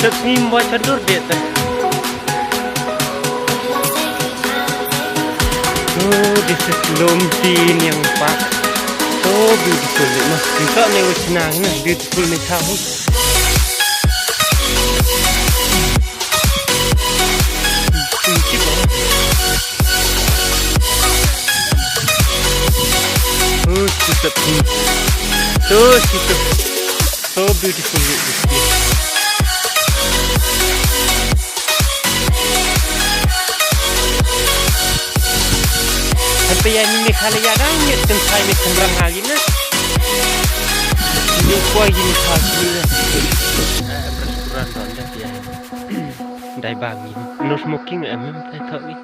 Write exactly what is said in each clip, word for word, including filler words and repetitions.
Sep sni mo chadur de te. Oh, this is Lomti Niang Park. So beautiful, no? Yung ka ne wachnang na, beautiful ne thaw. Oh, she's a pink. Oh, she's a so beautiful with this place. Hynrei ya ni Meghalaya dang ni tyntai ni tynrang ha ki na. Ni kwa yi ni kha ki na. Eh, restaurant don da ya. Dai bang ni. No smoking em em tai thok ni.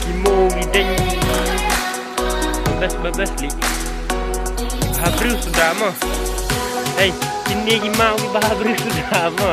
Ki mo ki deng. Best, best li. Habru suda mo. Hey, kini ki mau ki ba habru suda mo.